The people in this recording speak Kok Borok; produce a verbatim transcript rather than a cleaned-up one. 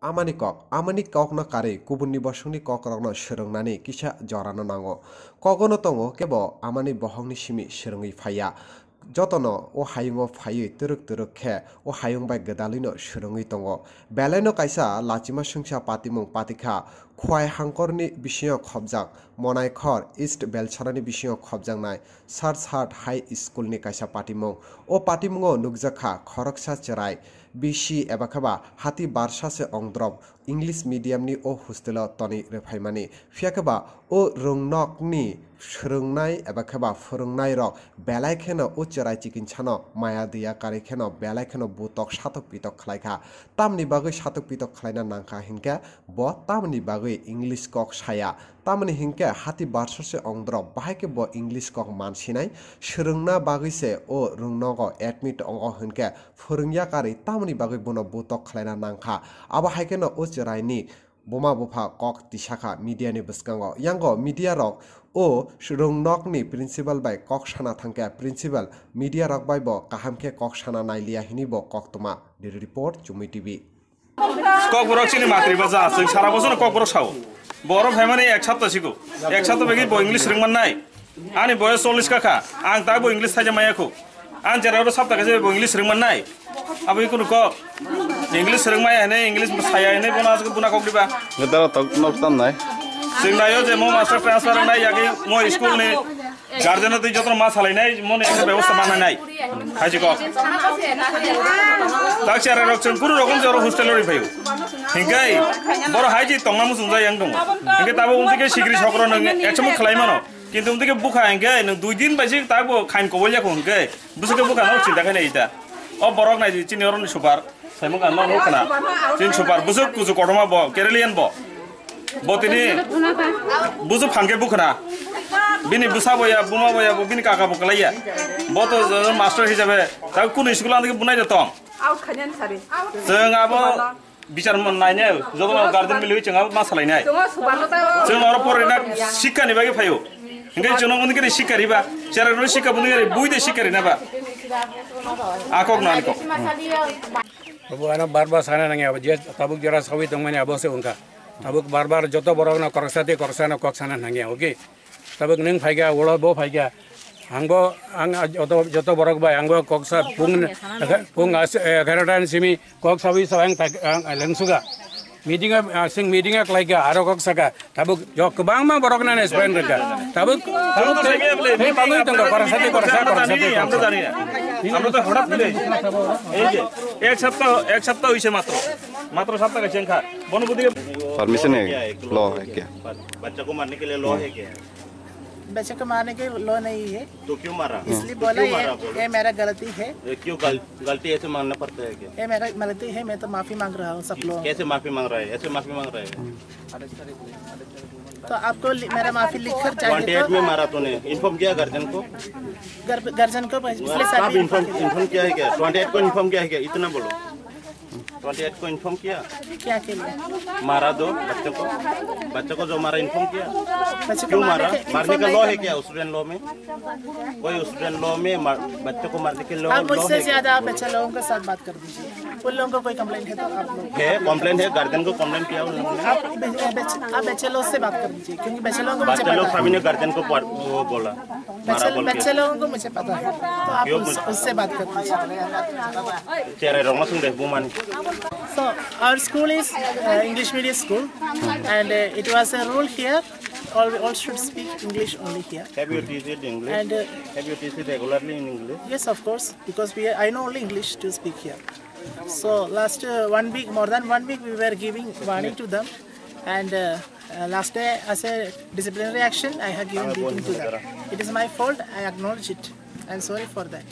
Amani kok, amani kokno karwi kubunni bosongni kokrokno swrwngnani kisa jorano nango. Kogono tongo kebo amani bohokni simi swrwngwi phaiya. Jotono o hayungo phaiwi twrwk twrwk khe o hayung bai gwdalwino swrwngwi tongo. Belaino kaisa lachima swngsa patimung patikha, Khwai Hangkorni bisingo khopjak, Monaikhor East Belsorani bisingo khopjaknai Sar Sat High School ni kaisa patimung. O patimungo nukjakha khoroksa chwrai, B C eba kheba hati barsa se ongdrop English medium ni o hostel o tonwi rwphaimani. Phiya kheba o rwngnokni swrwngnai eba kheba phwrwngnairok belai kheno o chwrai chikinsano maya daya karwi kheno belai kheno butok satok pitok khlaikha. Tamni bagwi satok pitok khlaina nangkha hinkhe bo tamni bagwi English kok saya. Tamoni hinkhe hati barsa se ongdrop bahai khe bo English kok mansinai, swrwngna bagwi se o rwngnogo admit ongo hinkhe phwrwngya karwi tamoni bagwi bono butok khlaina nangkha. Abo hai kheno o chwraini buma bupha kok tisakha media ni bwskango. Yango media rok o rwngnokni principal bai kok sana thangkhe principal media rok bai bo kaham khe kok sana nailiya hinwi bo koktwma. Bureau Report, Chumui T V. Kokborok chini matri baja, chwng sara bosono kokborok sao. Borok phaimani ek sapta sigo. Ek sapta begi bo English rwngman nai. Ani boyos chollish ka kha. Ang ta bo English thaija maya khu. Ang jera ro sapta kaje bo English rwngman nai. Abo ikunu kok. English rwngmaya hene, English saya hene, bona asuk buna kok diba. Ngedara tok nok tam nai. Chwng nayo je mo master transfer nai yagi mo school ni. Guardian twi jotono ma salainai, moni ekta bebosta mananai. Haji kok. Tak chara rok chwng kunu rokom joro hostel ori phayo. Hinkai, boro haji tongna muchung jai yang tongo. Hinkai tabo umtike sikri sokro nang ekchamo khlai mano. Kintu umtike bukha hinkai nang dui din bai sik tabo khain kobol yakho hinkai. Busuke bukha no chinta khaina ita. O borok nai chini oroni super. Saimung ang nokno khna. Chini super busuk kuchuk kotorma bo, Keralian bo. Bo tini busuk phangke bukhna. Bini bwsa bo ya, buma bo ya, bo bini kaka bo kalaiya. Bo to master hisabe, ta kunu school ang bunai de tong. Out khanyan sari. Chwng abo bichar mon naine, joto guardian mili chwng abo ma salainai. Chwng oro porina sikha ni bagwi phayo. Hingai chwng undi kiri sikha riba, chera ro sikha bundi kiri bui de sikha rina ba. Akok na akok. Babu, ano bar bar sana nangya, abo je tabuk jora sawi tongmani abo se wngkha. Tabuk bar bar joto borok no koroksa tei koroksa no kok sana nangya, okay? Tabuk nwng phaikha, ulo bo phaikha. Ang bo, ang joto, joto borok bai, ang bo koksa pung, pung as-, egarota ni simi kok sawi sa ang tak, ang lengsuga. Meeting a, ah, sing meeting a klaika, aro kok saka. Tabuk jo kwbangma borok nani spend rwkha. Tabuk, tabuk tei, tei bagwi tongo, koroksa tei koroksa, koroksa tei koroksa. আমরা তো হঠাৎ করে এই যে এক সপ্তাহ, এক সপ্তাহ হইছে মাত্র, মাত্র সপ্তাহ গেছে খা বনবুদ্ধি। परमिशन है, लॉ है क्या? बच्चा को मारने के लिए लॉ है क्या? बच्चे को मारने के लॉ नहीं है। तो क्यों मारा? इसलिए क्यों बोला ये, मारा बोलो? ये मेरा गलती है। ये क्यों गल-, गलती ऐसे मानना पड़ता है क्या? ये मेरा गलती है, मैं तो माफी मांग रहा हूँ सब लोग। कैसे माफी मांग रहा है? ऐसे माफी मांग रहा है? तो आपको लि-, मेरा माफी लिख कर चाहिए ट्वेंटी एट तो में मारा तूने, इन्फॉर्म किया गार्जियन को? गार्जियन को पिछले साल कब भी इन्फॉर्म, इन्फॉर्म किया है क्या? ट्वेंटी एट को इन्फॉर्म किया है क्या? इतना बोलो। ट्वेंटी एट को इन्फॉर्म किया? क्या के लिए? मारा दो बच्चों को, बच्चों को जो मारा इन्फॉर्म किया? बच्चों को क्यों मारने मारा? के मारने का इन्फॉर्म लॉ नहीं है किया स्टूडेंट लॉ में? कोई स्टूडेंट लॉ में मार-, बच्चों को मारने के लॉ, आप लॉ मुझसे है क्या? ज्यादा बच्चे लोगों के साथ बात कर दीजिए। उन लोगों को कोई कंप्लेंट है तो आप लोग। है, कंप्लेंट है, गार्जियन को कंप्लेंट किया उन लोगों ने। आप बच-, आप बच्चे लोग से बात कर दीजिए, क्योंकि बच्चे लोगों को मुझे बच्चे लोग पता है। सभी ने गार्जियन को पढ़-, वो बोला। मारा बच्चे, बोल के। बच्चे लोगों को मुझे पता है, तो आप क्यों उस, मुझे उससे बात कर लीजिए। Cherai rok no sung de, bumani. So, our school is, uh, English medium school, and, uh, it was a rule here, all, all should speak English only here. Have you teach it English? And, uh, have you teach it regularly in English? Yes, of course, because we, I know only English to speak here. So, last, uh, one week, more than one week, we were giving warning to them, and, uh, Uh, last day, as a disciplinary action, I have given beating to them. It is my fault, I acknowledge it. I am sorry for that.